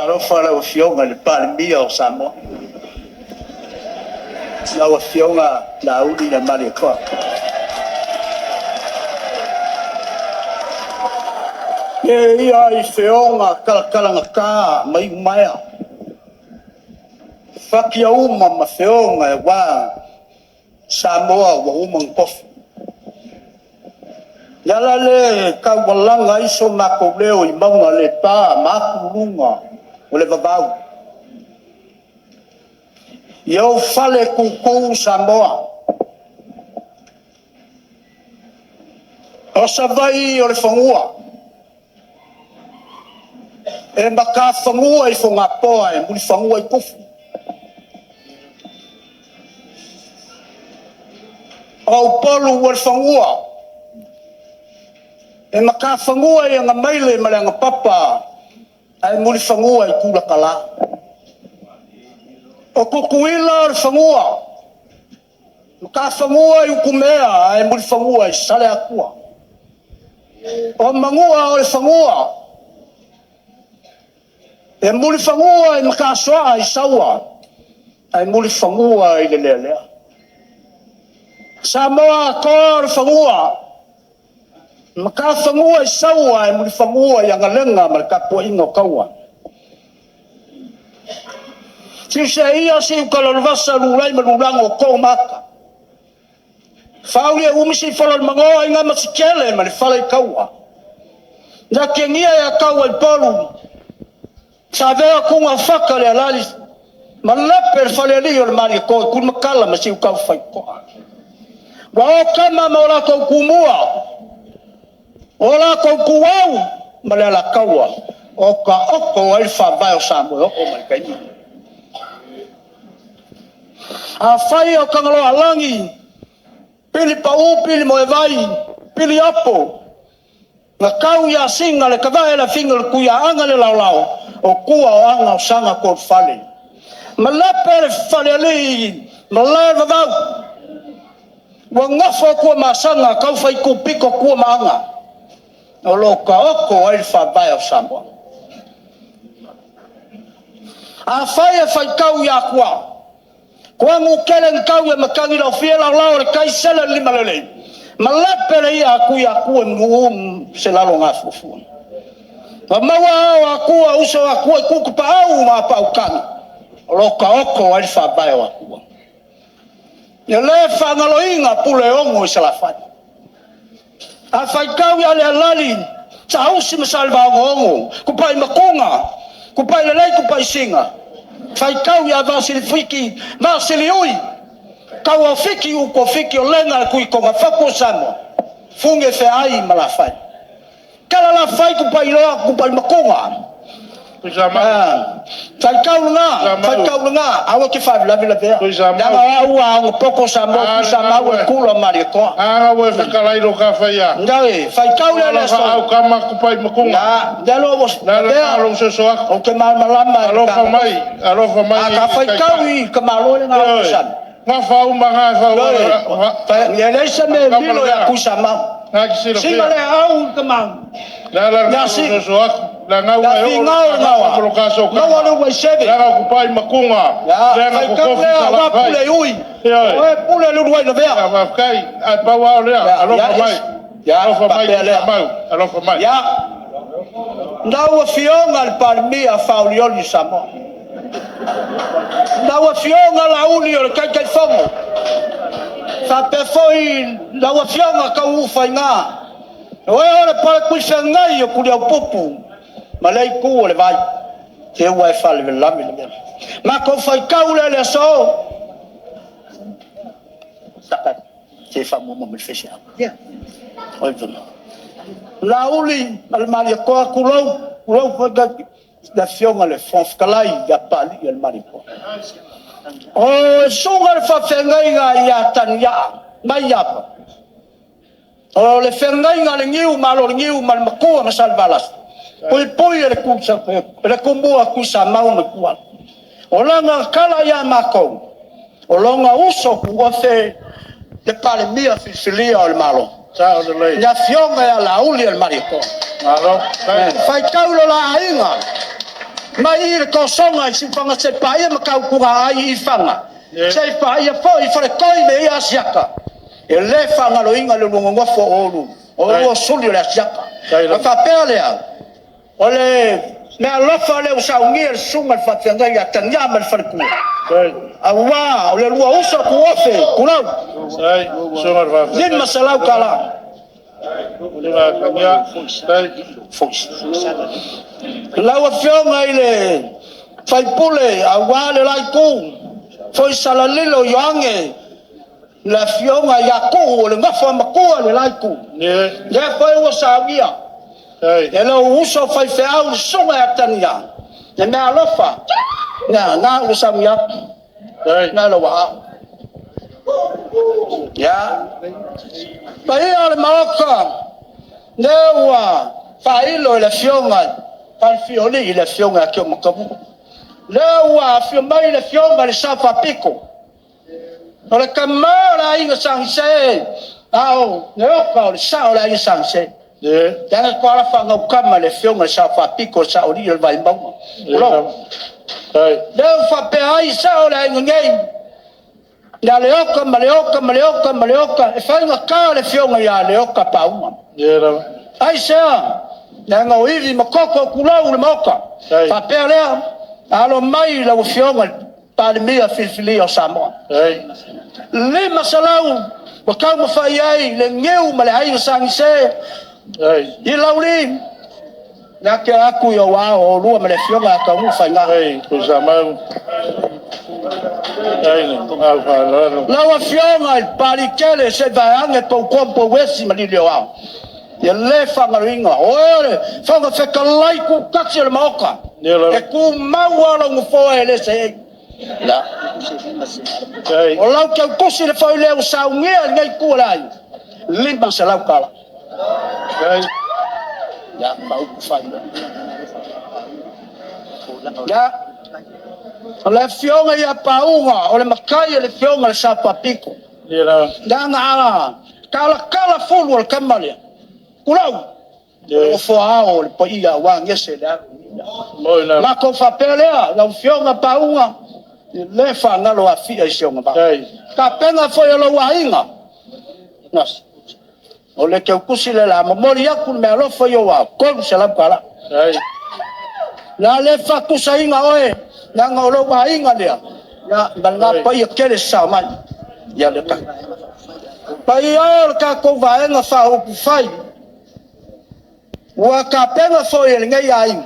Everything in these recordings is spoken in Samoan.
Talofa i lau Afioga i le Palemia o Samoa, lau Afioga Laauli Leualia. Ee ia i feoga talatalagata ma iumaea, fatiauma ma feoga aua Samoa ua uma ona tofi. O le ala lea e taualaga ai so matou leo i mauga le pa ma atuluga o le vavau. Ia ou faletutu Samoa, o Savaii o le fanua, e matafanua i Fogapoa e mulifanua i Tufu. O Upolu o le fanua, e matafanua i Agamaile ma le Agapapa ae mulifanua i Tulakala. O Tutuila o le fanua, e matafanua i Utumea ae mulifanua i Saleatua. O Manua o le fanua, e mulifanua i Matasoa i Saua ae mulifanua i Lelealea. Samoa atoa o le fanua, matafanua i Saua ae mulifanua i Agalega ma le tapuaiga o Taua. Siuseia siutala o le vasa, lulai ma lulago o too ma ata, faauli e umi siifala o le manoa, Aiga ma Sitele ma le Faleitaua. Natiagia ia taua i Upolu, Savea Tunuafata le alali ma lape le falealii o le Malietoa, Tulimatala ma Siutafaitoa. Ua o tama ma o latou tumua, o latou tuau ma le alataua, o taoto ai le faavae o Samoa e oo mai i le taimi lenei. Afai o Tagaloaalagi, pili pau pili moevai, pili apo, na tau i Asina le tavae i le afiga o le Tuiaana le laolao, o tua o aga o saga tolufale. Malape le falealii, malae o le vavau, ua nofo Tuamasaga tau fai tupito tua ma aga, o lo o taoto ai le faavae o Samoa. Afai e faitau i atua, Toaganutele na tau ia Matagilaofie laolao o le tai sele i le limalelei, ma lape le ia a Tuiatua i se lalogafuafua. Ua maua ao o Atua, uso o Atua i Tutapaau ma Apautagi, o lo o taoto ai le faavae o Atua. E le faagaloina Puleono i Salafai. A faitau ia Alealali, Saausi ma Salevaogogo, Tupaimatuna, Tupailelei Tupaisina, faitau ia Vasilifiki Vasiliui, Tauaofiki Utuafiki o Lega le Tuitoga fatu o Samoa, Fugi e feai ma Lafai. Tala Lafai Tupailoa Tupaimatuna. Tuisamau. Faitau lena, Tuisamau. Faitau lena, aua te faalavelave lavea. Tuisamau. Leaga o au a anapoto Samoa, Ah, Tuisamau lena e tula Malietoa. Ana ua e fetalai lo ka whaia. Ngae, faitau le le Alofa aso. au kama kupai makunga. Na, lelo ua La la lavea, lo soso aku. ou te malamalama i le Alofa tala. mai, alofa mai. A ka faitau i ka malo le ngā o sami. Nga whau ma ngā whau. Ioe, e leai se mea e lilo ia Tuisamau. Ngā ki sila Singa le au i ka mau. La la Ya la si. soso aku. La ngau Ya e o. fingao le gaoa. Lo ka so Maua le ua i seve. La ngau kupai makunga. Ya, La ngau faitau kofi lea, sa wa pule i ui. Ioe. O e pule lulu ai lavea. Ya wafkai. Ai pau ao lea. Ya, Alofa ya, mai. ya, Alofa mai. papea lea. Tuisamau. Alofa mai. Ya, lau Afioga i le Palemia faaolioli o Samoa. Lau Afioga Laauli o le Taitaifono. Faapea foi lau Afioga Tauufaiga. O e o le palepulifeagai o Tuliaupupu ma lea itu o le vai. Se ua e faalavelave le mea. Matou faitau lea i le aso. Saka, se faamuamua mai le faisiau. Oi, tama. Laauli ma le Malietoa, tulou, tulou foi le Afioga i le Fofoga Fetalai ia Papalii o le Malietoa. O le susuga i le faafeagaiga ia Taniaa mai Iava, o le feagaiga a le Niu Malo o le Niu ma le Matua ma Salevalasi, puipui e le Tumua Tuisamau ma Ituala. O lana tala ia matou, o lona uso tuofe le Palemia filifilia o le Malo. Sao lelei. Le Afioga ia Laauli o le Malietoa. Malo. Faitau lo la aiga, Mai i le tosoga i Siufaga se paia ma tautuga ai i Faga, se i paia foi i Faletoi me ia Asiata. E le faagaloina le lua nonofo o oulua o suli o le Asiata. Ona faapea lea, o le meaalofa lea ua saunia e le susuga i le faafeagaiga ia Tania ma le faletua, aua o le lua uso tuofe, tulou, $500. Lau Afioga i le sui usufono aua le la itu, Foisala Ioane, le afioga ia Tuu o le nofo a matua i le la itu, lea foi ua saunia e lou uso faifeau le susuga ia Tania le meaalofa lena ua saunia atu, lena i lou aao. Ia, paia o le Maota, lea ua faailo e le Afioga i le Palemia le Afioga ia Toomatamutu, lea ua afio mai le Afioga i le Sao Faapito, o le tama o le Aiga Sa Gise, a o Leota o le sao o le Aiga Sa Gise. Leaga Tooala faanautama i le Afioga i le Sao Faapito, le Saoalii o le Vaimauga. Tulou. Lea ua faapea ai sao o le aiga nei, ia Leota ma Leota ma Leota ma Leota, e faigata le afioga ia Leota Pauga. Aisea? Leaga o ivi ma toto, tulou le Maota. Faapea lea, alo mai lau Afioga i le Palemia filifilia o Samoa. 500 ua taumafai ai le niu ma le aiga Sa Gise i Lauli, e tea atu i ou ao oulua ma le afioga ia Taunuu Faiga. Lau Afioga i le Papaliitele, se i vaeane pou toa ma pouesi ma Lilioao, ia le faagaloina, o oe o le Fofoga Fetalai tutasi o le Maota, e tumau lava lou nofoa e le seei. O lau tautusi le foi lea ua saunia e lenei itu o le aiga, $500. Ia, ma upu faailoa. Ia, o le afioga ia Pauga, o le matai o le afioga i le Sao Faapito, leaga a talatala fulu o le tama lea, tulou, o le nofo ao o le paia aua Gese le alo. Matou faapea lea, lau afioga Pauga, e le faagalo Afia i si ona vao. Tapena foi e lou aiga, o le teutusi lea o le a momoli atu le meaalofa i ou ao, $300. O le a le faatusaina oe, leaga o lou aiga lea, ma lena paia tele sasaa mai. Ia le paia e o le tatou Vaega Faaupufai, ua tapena foi e lenei aiga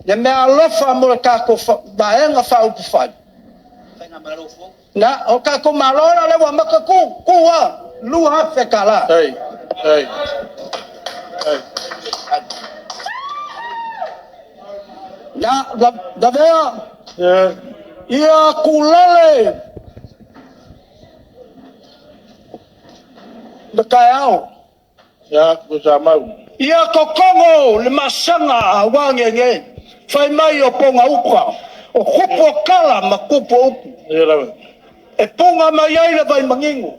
le meaalofa mo le tatou Vaega Faaupufai. Na, o tatou Malo la lea ua amata tu, tu lava, $2,000. Na, Lavea, ia tulele le taeao. Ia totogo le masaga aua ne fai mai o pogauta, o tupu o tala ma tupu o upu, e puna mai ai le vaimanino.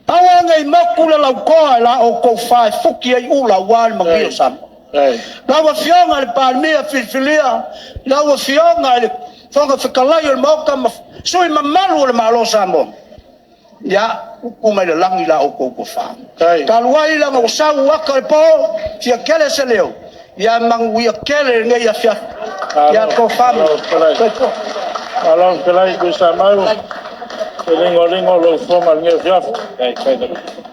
Aua ne i motu le lautoa i la outou fa e futi ai ula aua le manuia o Samoa. Lau Afioga i le Palemia filifilia, lau Afioga i le Fofoga Fetalai o le Maota ma sui usufono mamalu o le Malo o Samoa, ia upu mai le lagi la outou tofa. Talu ai leaga ua sau ata o le po, fia tele se leo, ia manuia tele lenei afiafi. Ia tofa ma soifua. Malo fetalai Tuisamau, e ligoligo lou fofoga i lenei afiafi.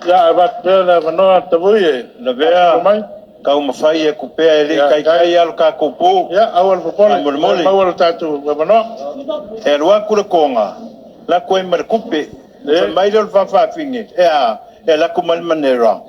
Ia, avatu pea le avanoa Tavui e Lavea mai. Taumafai atu pea, e le i taitai lava lo tatou po. Ia, aua le popole, Faamolemole. maua lo tatou avanoa. E alu atu le toga, lako ai ma le tupe. Fai mai lea o le faafafine, e a, e alu atu ma le manera.